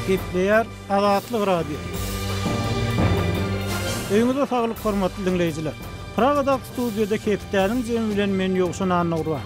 Gepleýär Azatlyk Radiosy. Öýüňize saglyk hormatly diňleýjiler. Pragadaky studiýada hepdäniň jemi bilen men Ýowşan Annagurban.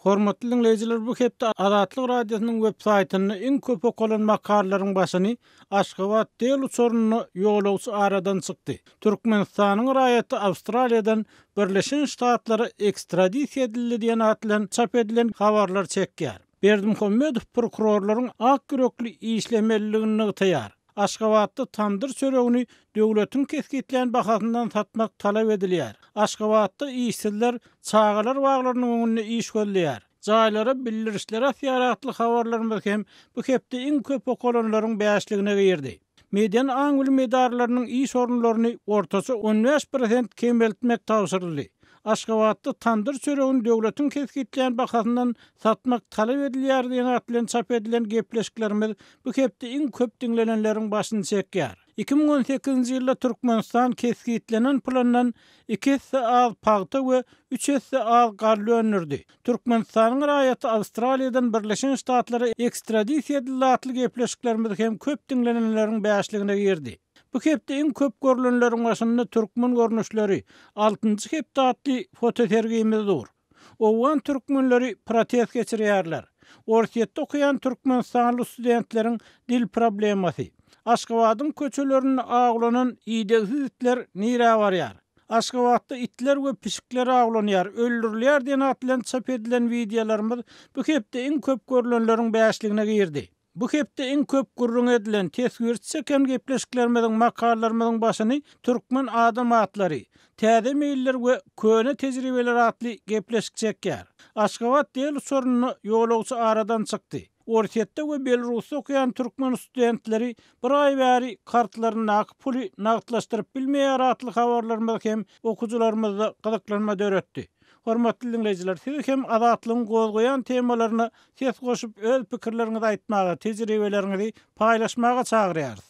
Hormatly diňleýjiler bu hepde Azatlyk Radiosynyň web saýtynda iň köp okalan makalalaryň başyny Aşgabat del uçarynda ýolagçy aradan çykdy. Türkmenistanyň raýaty Awstraliýadan Birleşen Ştatlara ekstradisiýa edildi diýen at bilen çap edilen habarlar çekýär. Berdimuhamedow prokurorlaryň ak ýürekli işlemelidigini nygtaýar. Aşgabatda tamdyr çöregini döwletiň kesgitlän bahasyndan satmak talap edilýär. Aşgabatda işsizler çagalar baglarynyň öňünde iş gözleýär. Jaýlara bildirişler asýar atly habarlarymyz hem bu hepde iň köp okalanlaryň bäşligine girdi. Medeni aň-bilim edaralarynyň iş orunlaryny ortaça 15 prosent kemeltmek tabşyryldy. Aşgabatda tamdyr çöregini döwletiň kesgitlän bahasyndan satmak talap edilýär diýen at bilen çap edilen gepleşiklerimiz bu hepde iň köp diňlenenleriň başyny çekýär. 2018-nji ýylda Türkmenistan kesgitlenen plandan iki esse az pagta we üç esse az galla öndürdi. Türkmenistanyň raýaty Awstraliýadan Birleşen Ştatlara ekstradisiýa edildi atly gepleşiklerimiz hem köp diňlenenleriň bäşligine girdi. Bu hepde iň köp görlenleriň başynda Türkmen görnüşleri, altynjy hepde atly fotosergimiz dur. Owgan türkmenleri protest geçirýärler. Orsýetde okaýan türkmenistanly studentleriň dil problemasy. Aşgabadyň köçelerinde awlanan idegsiz itler nirä barýar? Aşgabatda itler we pişikler awlanýar, öldürilýär diýen at bilen çap edilen wideolarymyz bu hepde iň köp görlenleriň bäşligine girdi. Bu hepde iň köp gürrüň edilen, teswirçi çeken gepleşiklerimiziň, makalalarymyzyň başyny Türkmen adam atlary, täze meýiller we köne tejribeler atly gepleşik çekýär. Aşgabat del uçarynda ýolagçy aradan çykdy. Orsýetde we Belarusda okaýan türkmen studentleri bir aý bäri kartlaryndaky puly nagtlaşdyryp bilmeýär atly habarlarymyz hem okyjylarymyzda gyzyklanma döretdi. Hormatly diňleýjiler, siz hem Azatlygyň gozgaýan temalaryna ses goşup öz pikirleriňizi aýtmaga, tejribeleriňizi paýlaşmaga çagyrýarys.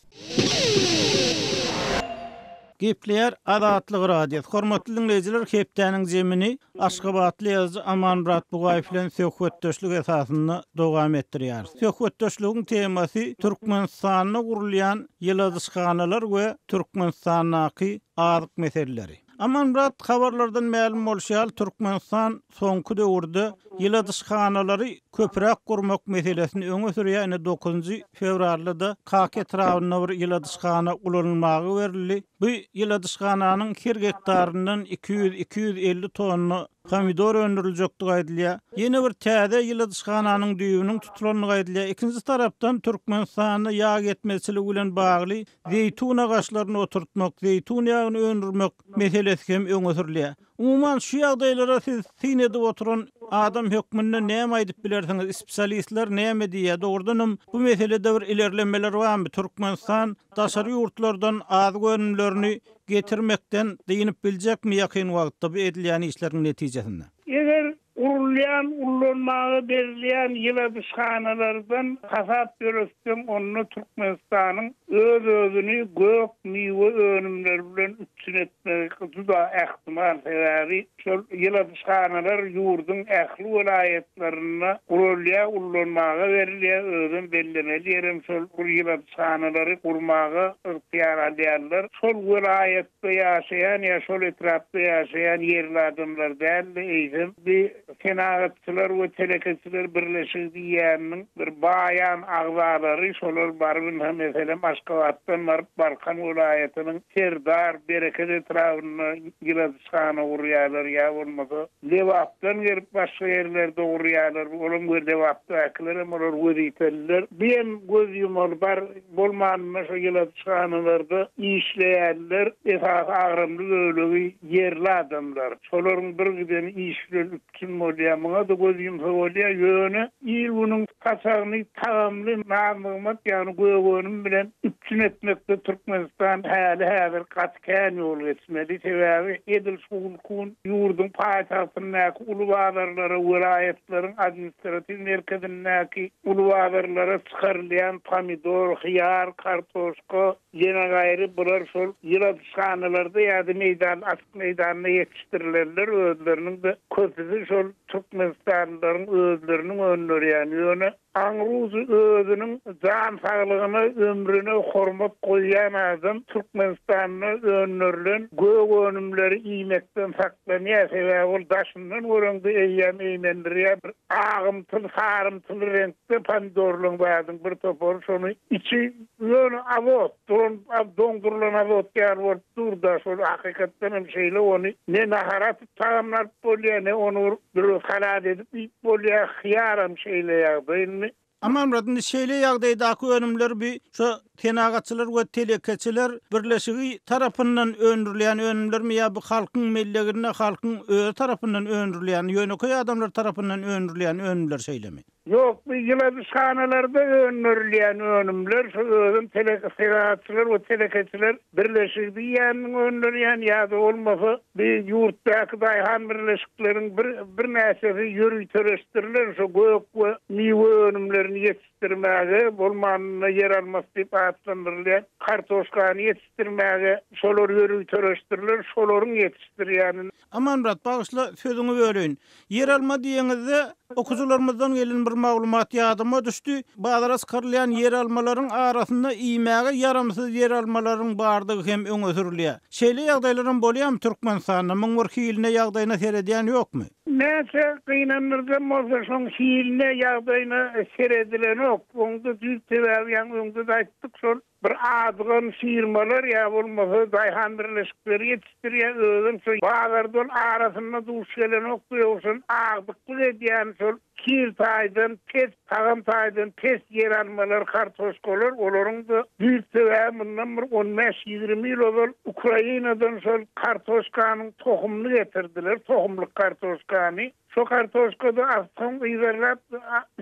Gepleýär Azatlyk Radiosy. Hormatly diňleýjiler, hepdäniň jemini aşgabatly ýazyjy Amanmyrat Bugaýew bilen söhbetdeşlik esasynda dowam etdirýäris. Söhbetdeşligiň temasy Türkmenistanda gurulýan ýyladyşhanalar we Türkmenistandaky azyk meseleleri. Amanmyrat, habarlardan mälim bolşy ýaly, Türkmenistan soňky döwürde ýyladyşhanalary köpräk gurmak meselesini öňe sürýär. Ine, dokuzynjy fewralda-da Kaka etrabynda bir ýyladyşhana ulanylmaga berildi. Bu ýyladyşhananyň her gektaryndan 200, 250 tonna pomidor öndüriljekdigi aýdylýar. Ýene bir täze ýyladyşhananyň düýbüniň tutulandygy aýdylýar. Ikinji tarapdan, Türkmenistanda ýag ýetmezçiligi bilen bagly zeýtun agaçlaryny oturtmak, zeýtun ýagyny öndürmek meselesi hem öňe sürülýär. Umuman, şu ýagdaýlara siz syn edip oturan adam hökmünde näme aýdyp bilersiňiz? Spesialistler näme diýýär? Dogrudanam, bu meselede bir ilerlemeler barmy? Türkmenistan daşary ýurtlardan azyk önümlerini getirmekden dynyp biljekmi ýakyn wagtda bu edilýän işleriň netijesinde? Eger Gurulýan, ullanmaga berilýän ýyladyşhanalardan hasap ýöretseň, onda Türkmenistanyň öz-özüni gök miwe önümleri bilen üpjün etmegi juda ähtimal. Sebäbi şol ýyladyşhanalar ýurduň ähli welaýatlarynda guralýar, ullanmaga berilýär. Özem bellemeli ýerem şol ýyladyşhanalary gurmaga ygtyýar alýanlar şol welaýat Da ýaşaýan ýa şol etrapda ýaşaýan ýerli adamlar däl-de, eýsem, bi Senagatçylar we telekeçiler birleşigi diýýäniniň bir baýan agzalary, şolar baryp ynha, meselem, Aşgabatdan baryp Balkan welaýatynyň Serdar, Bereket etrabynda ýyladyşhana gurýarlar ýa bolmasa, Lebapdan gelip başga ýerlerde gurýarlar, olam we Lebapdakylarem olar wezipeliler. Bi hem göz ýumaly bar. Bolmanynda şo ýyladyşhanalarda işleýänler esasy agramly bölegi ýerli adamlar. Şolaryň bir gideni iş bilen üpjün bolýar. Muňa-da göz ýumsa bolýar. Ýöne il-günüň saçagyny tagamly naz-nygmat, ýagny gök önüm bilen üpjün etmekde Türkmenistan häli-häzir gaty kän ýol geçmeli. Sebäbi edil şu günki gün ýurduň paýtagtyndaky uly bazarlara, welaýatlaryň administratiw merkezindäki uly bazarlara çykarylýan pomidor, hyýar, kartoşka, ýene gaýry bular şol ýyladyşhanalarda ýa-da meýdan, açyk meýdanda ýetişdirilenler özleriniň-de köpüsi şol. türkmenistanlylaryň özleriniň öndürýäni. Ýöne aňrujy özüniň jan saglygyna, ömrüne hormat goýýan adam Türkmenistanda öndürilen gök önümleri iýmekden saklanýar. Sebäbi ol daşyndan göreňde eýýäm eýmendirýär. Bir agymtyl, sarymtyl reňkde pomidorlaryň zadyň bir topary şony içi ýöne azot, duran doňdurylan azot ýaly bolup dur-da, şol hakykatdan hem şeýle ony ne nahara atyp tagamlaryp bolýar, ne ony bir salat edip iýip bolýar, hyýaram şeýle ýagdaý indi. Amanmyrat, indi şeýle ýagdaýdaky önümler bi şo Senagatçylar we telekeçiler birleşigi tarapyndan öndürilýän önümlermi ýa bu halkyň melleginde halkyň özi tarapyndan öndürilýän, ýönekeý adamlar tarapyndan öndürilýän önümler şeýlemi? Ýok, bu ýyladyşhanalarda öndürilýän önümler, şu özem Senagatçylar we telekeçiler birleşigi diýýäniniň öndürýän ýa-da bolmasa bu ýurtdaky daýhan birleşikleriň bir birnäçesi ýöriteleşdirilen şu gök we miwe önümlerini ýetişdirmäge, bolmanynda ýeralmasy diýip atlandyrylýan kartoşkany ýetişdirmäge şolar ýöriteleşdirilen, şolaryň ýetişdirýänini. Amanmyrat, bagyşla, sözüňi böleýin. Ýeralma diýeňizde, okyjylarymyzdan gelen bir maglumat ýadyma düşdi. Bazara çykarylýan ýeralmalaryň arasynda iýmäge ýaramsyz ýeralmalaryň bardygy hem öňe sürülýär. Şeýle ýagdaýlaram bolýarmy Türkmenistanda? Muň bir hiline, ýagdaýyna seredýän ýokmy? Näçe gynandyryjam bolsa, şoň hiline, ýagdaýyna seredilenok. Oň-da düýp sebäbi ýaňy öňde-de aýtdyk, şol Bir adygan firmalar ýa bolmasa daýhan birleşikleri ýetişdirýär, özem şo bazarda ol arasynda duş gelenokdy, ýogsa agdyklyk edýän şol hil taýdan pes, tagam taýdan pes ýeralmalar, kartoşkalar, olaryň-da düýp sebäbi mundan bir on bäş-ýigrimi ýyl ozal Ukrainadan şol kartoşkanyň tohumyny getirdiler, tohumlyk kartoşkany. Şo kartoşkada soň yzarlap,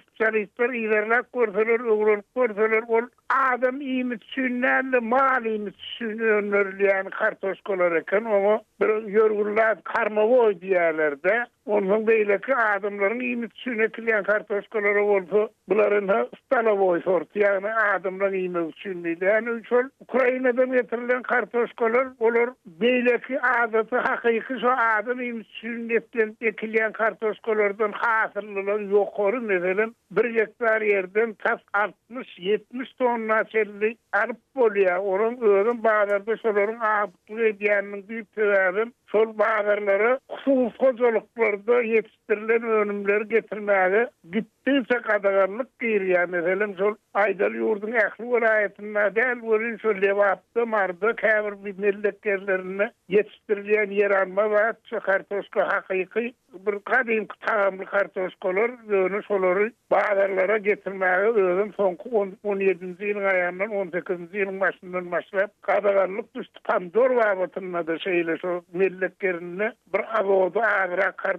spesialistler yzarlap görseler, öwrenip görseler, ol adam iýmiti üçin däl-de, mal iýmiti üçin öndürilýän kartoşkalar eken. Oňa bir ýörgünli at karmowoý diýýärler-de. Onsoň beýleki adamlaryň iýmiti üçin ekilýän kartoşkalara bolsa, bular ynha stolowoý sorty, ýagny adamlaryň iýmegi üçin diýilýär. Ýöne şol Ukrainadan getirilen kartoşkalar, olar beýleki adaty, hakyky şo adam iýmiti üçin eklenip ekilýän kartoşkalardan hasyllylygy ýokary, meselem, bir gektar ýerden tas 60, 70 tonna çenli alyp bolýar. Onuň özem bazarda şolaryň agdyklyk edýäniniň düýp sebäbem şol bazarlara hususy hojalyklarda ýetişdirilen önümleri getirmäge gitdigiçe gadaganlyk girýär. Meselem, şol aýdaly ýurduň ähli welaýatynda däl welin, şol Lebapda, Maryda käbir bir mellek ýerlerinde ýetişdirilýän ýeralma zat, şo kartoşka hakyky bir gadymky tagamly kartoşkalar, ýöne şolary bazarlara getirmäge özem soňky on, on ýedinji ýylyň aýagyndan, on sekizinji ýylyň başyndan başlap gadaganlyk düşdi. Pomidor babatynda-da şeýle şo mellek ýerinde bir azody azrak kart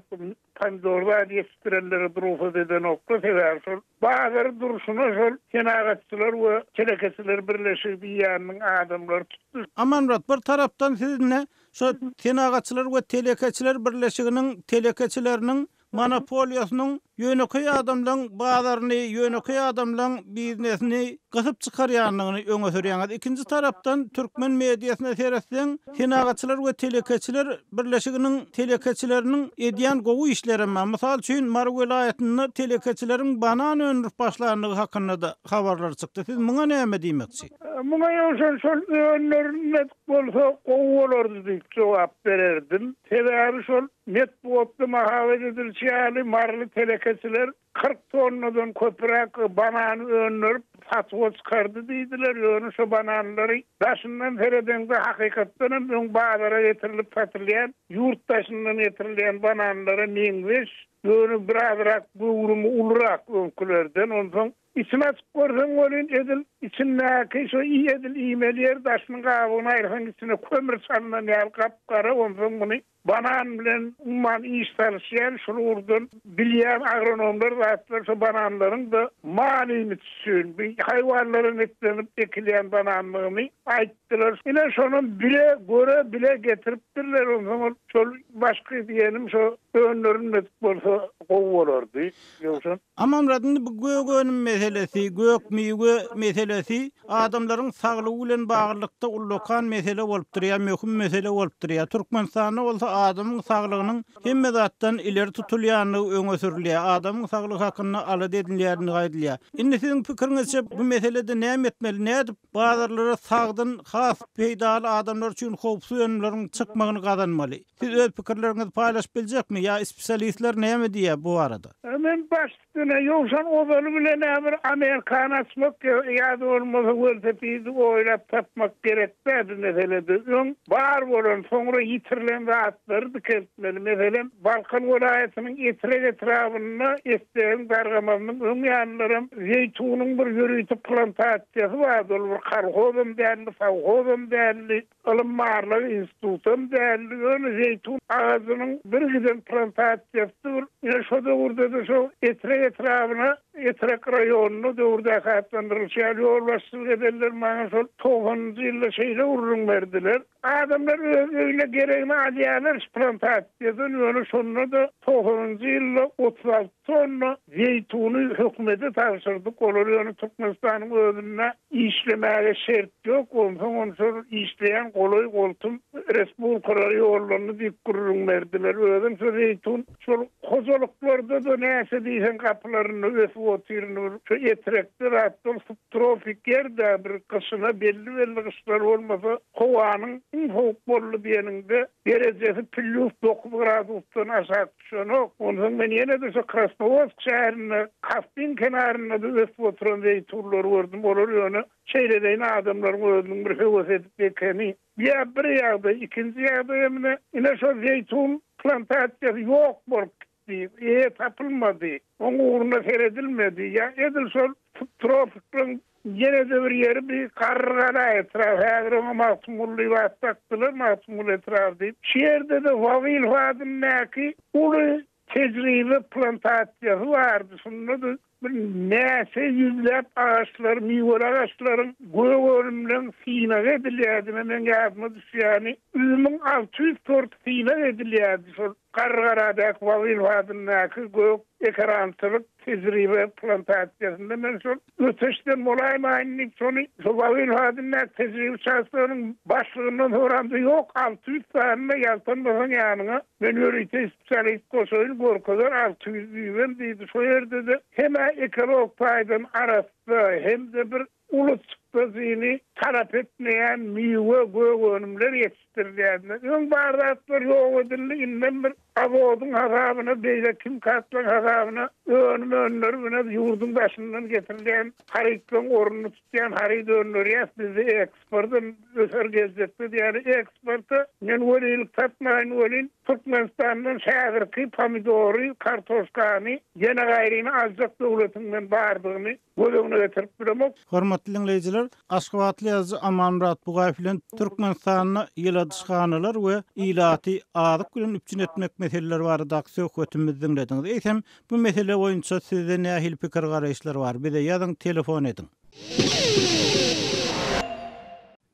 Pomidor zat ýetişdirenlere rugsat edenoklar, sebäbi şol bazary durşuna şol Senagatçylar we telekeçiler birleşigi diýýäniniň adamlary tutdy. Amanmyrat, bir tarapdan siz indi şo Senagatçylar we telekeçiler birleşiginiň telekeçileriniň monopoliýasynyň ýönekeý adamlaň bazaryny, ýönekeý adamlaň biznesini gysyp çykarýandygyny öňe sürýäňiz. Ikinji tarapdan türkmen mediasyna seretseň, Senagatçylar we telekeçiler birleşiginiň telekeçileriniň edýän gowy işlerem bar. Mysal üçin, Mary welaýatynda telekeçileriň banan öndürip başlandygy hakynda-da habarlar çykdy. Siz muňa näme diýmekçi? Muňa ýowşan şol öndürilmedik bolsa gowy bolardy diýip jogap bererdim. Sebäbi şol metbugatda mahabat edilişi ýaly maryly telekeçiler 40 tonnadan köpräk banan öndürip, satuwa çykardy diýdiler, ýöne şo bananlary daşyndan seredeňde hakykatdan hem öň bazara getirilip satylýan, ýurt daşyndan getirilýän bananlara meňzeş, ýöne birazrak göwrümi ulurak öňkülerden, onsoň içini açyp görseň welin edil içindäki şo edil iýmeli ýeri daşynyň gabygyny aýyrsaň içine kömür çalnan ýaly gap-gara, onsoň muny Banan bilen umuman iş salyşýan, şul ugurdan bilýän agronomlar zatlar şo bananlaryň-da mal iýmiti üçin, bu haýwanlara netlenip ekilýän banandygyny aýtdylar. Ine şonam bile, göre bile getiripdirler, onsoň ol şol başky diýenim şo öndürilmedik bolsa gowy bolardy, Ýowşan. Amanmyrat indi bu gök önüm meselesi. meselesi, gök-miwe meselesi adamlaryň saglygy bilen baglylykda ullakan mesele bolup durýar, möhüm mesele bolup durýar. Türkmenistanda bolsa adamyň saglygynyň hemme zatdan ileri tutulýandygy öňe sürülýär, adamyň saglygy hakynda alada edilýändigi aýdylýar. Indi siziň pikiriňizçe bu meselede näme etmeli, nädip bazarlara sagdyn, has peýdaly adamlar üçin howpsuz önümleriň çykmagyny gazanmaly? Siz öz pikirleriňizi paýlaşyp biljekmi ýa spesialistler näme diýýär bu barada? Men baş üstüne, ýowşan ozaly bilen-ä bir Amerikany açmak ýa-da bolmasa welosipedi oýlap tapmak gerek-dä bu meselede. Öň bar bolan, soňra ýitirilen zatlary dikeltmeli. Meselem, Balkan welaýatynyň Etrek etrabynda Esdegiň dargamazynyň öň ýanlaram zeýtunyň bir ýörite plantasiýasy bardy. Ol bir kolhozam däldi, sowhozam däldi. Ylym-barlag institutam däldi, ýöne zeýtun agajynyň bir giden plantasiýasy bir. Ine, şo döwürde-de şo Etrek etrabyna, Etrek raýonyna döwürdäki atlandyrylyşy ýaly ýolbaşçylyk edenler maňa şol togsanynjy ýylda şeýle gürrüň berdiler. Adamlar öz öýüne geregini alýarlar şu plantasiýadan, ýöne şonda-da togsanynjy ýylda 36 tonna zeýtuny hökümete tabşyrdyk, olar ýöne Türkmenistanyň özünde işlemäge şert ýok, onsoň ony şol işleýän golaý-goltum respublikalara ýollandy diýip gürrüň berdiler. Özem şo zeýtun şol hojalyklarda-da näçe diýseň gapylarynda ösüp otyr. Indi bir şo Etrekde zatda ol subtropik ýer-dä, bir gyşyna belli-belli gyşlar bolmasa, howanyň iň sowuk boldy diýeniňde derejesi plýus dokuz gradusdan aşak düşenok. Onsoň men ýene-de şo Krasnowodsk şäherinde Kaspiň kenarynda-da ösüp oturan zeýtunlary gördüm. Olar ýöne Şeýledeýin adamlaryň özüniň bir höwes edip ekeni. Ýa bir ýagdaý, ikinji ýagdaýam ine, ine şo zeýtun plantasiýasy ýok bolup gitdi, eýe tapylmady, oň ugruna seredilmedi. Ýa edil şol subtropiklaryň ýene-de bir ýeri bi Garrygala etraby, häzir oňa Magtymguly diýip at dakdylar, Magtymguly etraby diýip. Şu ýerde-de Wawilow adyndaky uly tejribe plantasiýasy bardy, şunda-da Bir näçe ýüzläp agaçlar, miweli agaçlaryň gök önümleň synagy edilýärdi. Ine, meň ýadyma düşýäni, üzümiň 600 sorty synag edilýärdi şol Garrygaradaky Wawilow adyndaky gök ekerançylyk tejribe plantasiýasynda. Men şol öteçden bolaýmaýyn diýip, şony şo Wawilow adyndaky tejribe uçastogynyň başlygyndan soramda, ýok, 600 sany-da ýaltanmasaň ýanyňa men ýörite Şalyk goşaýyn görkezer 600 düýbem diýdi. Şo ýerde-de hem-ä ekologik taýdan arassa, hem-de bir uly çykdajyny talap etmeýän miwe, gök önümler ýetişdirilýärdi. Öň bar zatlar ýok edildi, indem bir azodyň hasabyna, beýleki himikatlaryň hasabyna önüm öndürip, ine, ýurduň daşyndan getirilýän harytlaryň ornuny tutýan haryt öndürýäs. Bizde eksportam öser geljekde diýýär. Eksporta men welilik satmaýyn welin, Türkmenistandan häzirki pomidory, kartoşkany, ýene gaýryny aljak döwletiň men bardygyny göz öňüne getirip bilemok. Hormatly diňleýjiler, aşgabatly ýazyjy Amanmyrat Bugaýew bilen Türkmenistanda ýyladyşhanalar we ilaty azyk bilen üpjün etmek meseleleri baradaky söhbetimizi diňlediňiz. Eýsem, bu mesele boýunça sizde nähili pikir-garaýyşlar bar? Bize ýazyň, telefon ediň.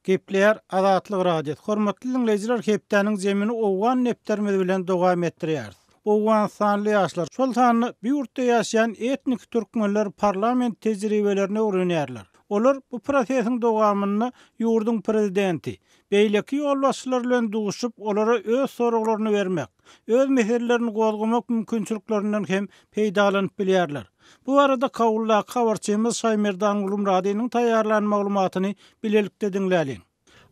Gepleýär Azatlyk Radiosy. Hormatly diňleýjiler hepdäniň jemini owgan depderimiz bilen dowam etdirýäris. Owganystanly ýaşlar, şol sanda bu ýurtda ýaşaýan etniki türkmenler parlament tejribelerini öwrenýärler. Olar bu prosesiň dowamynda ýurduň prezidenti, beýleki ýolbaşçylar bilen duşup, olara öz soraglaryny bermek, öz meselelerini gozgamak mümkinçiliklerinden hem peýdalanyp bilýärler. Bu barada Kabuldaky habarçymyz Şaýmerdan Gulumradynyň taýýarlan maglumatyny bilelikde diňläliň.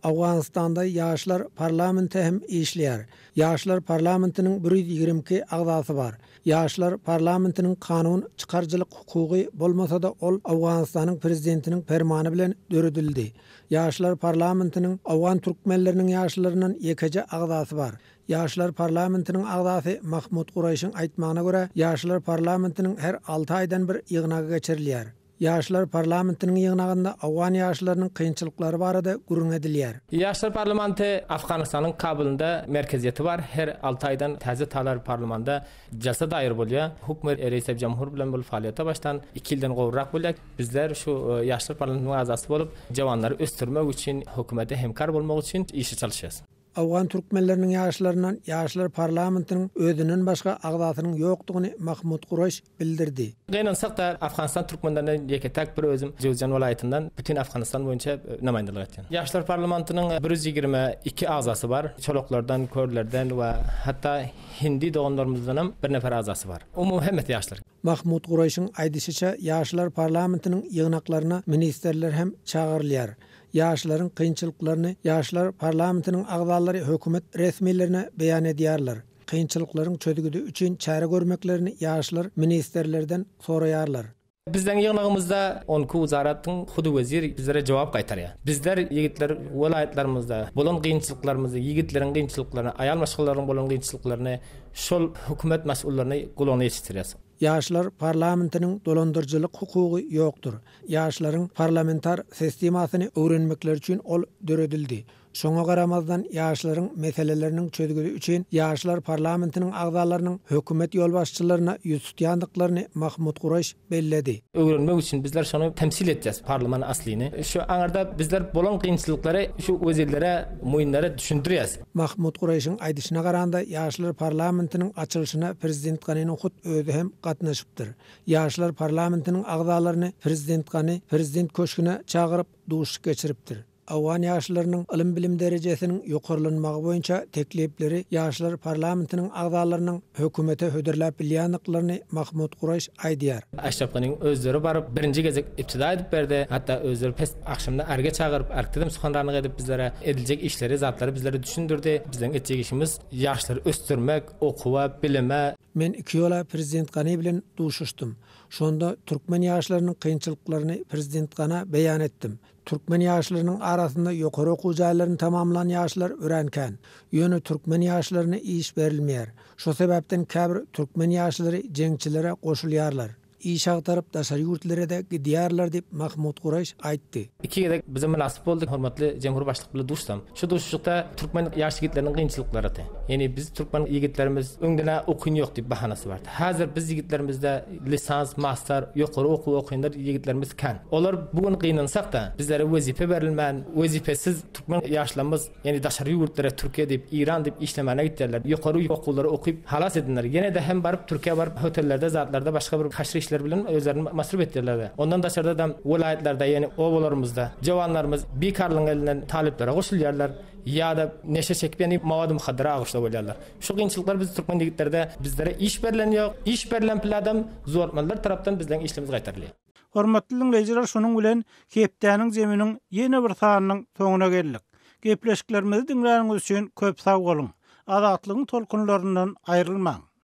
Owganystanda Ýaşlar parlamenti hem işleýär. Ýaşlar parlamentiniň 122 agzasy bar. Ýaşlar parlamentiniň kanun çykaryjylyk hukugy bolmasa-da ol Owganystanyň prezidentiniň permany bilen döredildi. Ýaşlar parlamentiniň owgan türkmenleriniň ýaşlaryndan ýekeje agzasy bar. Ýaşlar parlamentiniň agzasy Mahmut Kuraýşyň aýtmagyna görä, Ýaşlar parlamentiniň her alty aýdan bir ýygnagy geçirilýär. Ýaşlar parlamentiniň ýygnagynda owgan ýaşlarynyň kynçylyklary barada gürrüň edilýär. Ýaşlar parlamenti Afganystanyň Kabulynda merkezýeti bar. Her alty aýdan täze talar parlamanda jalsa daýyr bolýar. Hukmy Reiseb Jamhur bilen bolup faaliýete başlan iki ýyldan gowrak bolýar. Bizler şu Ýaşlar parlamentiniň agzasy bolup, jawanlary ösdürmek üçin, hökümete hemkar bolmak üçin işe çalyşýarys. Owgan türkmenleriniň ýaşlaryndan Ýaşlar parlamentiniň özünden başga agzasynyň ýokdugyny Mahmut Kuraş bildirdi. Gynansak-da, Afganistan türkmenlerinden ýeke-täk bir özüm Jöwüzjan welaýatyndan bütin Afganistan boýunça namaýyndalyk etýän. Ýaşlar parlamentiniň 122 agzasy bar. Çolaklardan, körlerden we hatda hindi doganlarymyzdanam bir nefer agzasy bar. Umumy hemmesi ýaşlar. Mahmut Kuraşyň aýdyşyça, Ýaşlar parlamentiniň ýygnaklaryna ministrler hem çagyrylýar. Ýaşlaryň kynçylyklaryny Ýaşlar parlamentiniň agzalary hökümet resmilerine beýan edýärler. Kynçylyklaryň çözgüdi üçin çäre görmeklerini ýaşlar ministrlerden soraýarlar. Bizleň ýygnagymyzda onki wuzaratyň hudy wezir bizlere jogap gaýtarýar. Bizler ýigitler welaýatlarymyzda bolan kynçylyklarymyzy, ýigitleriň kynçylyklaryny, aýal maşgalalaryň bolan kynçylyklaryny şol hökümet mas'ullaryna gulagyna ýetişdirýäs. Ýaşlar parlamentiniň dolandyryjylyk hukugy ýokdur. Ýaşlaryň parlamentar sistemasyny öwrenmekleri üçin ol döredildi. Şoňa garamazdan, ýaşlaryň meseleleriniň çözgüdi üçin Ýaşlar parlamentiniň agzalarynyň hökümet ýolbaşçylaryna ýüz tutýandyklaryny Mahmut Kuraş belledi. Öwrenmek üçin bizler şony temsil etýäs, parliman aslyny. Şu aňyrda bizler bolan kynçylyklary şu wezirlere, muinlere düşündirýäs. Mahmut Kuraýşyň aýdyşyna garanda, Ýaşlar parlamentiniň açylyşyna prezident Ganiniň hut özi hem gatnaşypdyr. Ýaşlar parlamentiniň agzalaryny prezident Gani prezident köşgüne çagyryp, duşuşyk geçiripdir. Owgan ýaşlarynyň ylym-bilim derejesiniň ýokarlanmagy boýunça teklipleri Ýaşlar parlamentiniň agzalarynyň hökümete hödürläp bilýändiklaryny Mahmut Kuraýş aýdýar. Aşrap Ganyň özleri baryp birinji gezek ibtida edip berdi. Hatda özleri pes agşamda arge çagyryp, arkdedem suhanranlyk edip bizlere ediljek işleri, zatlary bizlere düşündirdi. Bizleň etjek işimiz ýaşlary ösdürmek, okuwa, bilime. Men iki ýola prezident Gani bilen duşuşdym. Şonda türkmen ýaşlarynyň kynçylyklaryny prezident Gana beýan etdim. Türkmen ýaşlarynyň arasynda ýokary okuw jaýlaryny tamamlan ýaşlar örän kän. Ýöne türkmen ýaşlaryna iş berilmeýär. Şo sebäpden käbir türkmen ýaşlary jeňçilere goşulýarlar. Iş agtaryp daşary ýurtlara-da gidýärler diýip, Mahmut Kuraýş aýtdy. Iki gezek bize mynasyp boldy hormatly Jemhur başlyk bilen duşsam. Şu duşuşykda türkmen ýaş ýigitleriniň kynçylyklarydy. Ýani biz türkmen ýigitlerimiz öňden-ä okyn ýok diýip bahanasy bardy. Häzir biz ýigitlerimizde lisans, master, ýokary okuw okynlar ýigitlerimiz kän. Olar bu gün gynansak-da, bizlere wezipe berilmän, wezipesiz türkmen ýaşlarymyz, ýani daşary ýurtlara Türkiýe diýip, Iran diýip işlemäne gitýärler. Ýokary okuwlary okyp halas edinler. Ýene-de hem baryp Türkiýä baryp hotellerde zatlarda başga bir haşr işler bilen özlerini masruf etýärler. Ondan daşarda-da welaýatlarda, ýani obalarymyzda jowanlarymyz bikarlygyň elinden talyplara goşulýarlar ýa-da neşe çekip ýani mawady muhaddara aguşda bolýarlar. Şu kynçylyklar biz türkmen ýigitlerde bizlere iş berlen ýok. Iş berlen pladam zortmanlar tarapdan bizleň işlerimiz gaýtarylýar. Hormatly diňleýjiler şunuň bilen hepdäniň zeminiň ýene bir sanynyň soňuna geldik. Gepleşiklerimizi diňläniňiz üçin köp sag boluň. Azatlygyň tolkunlaryndan aýrylmaň.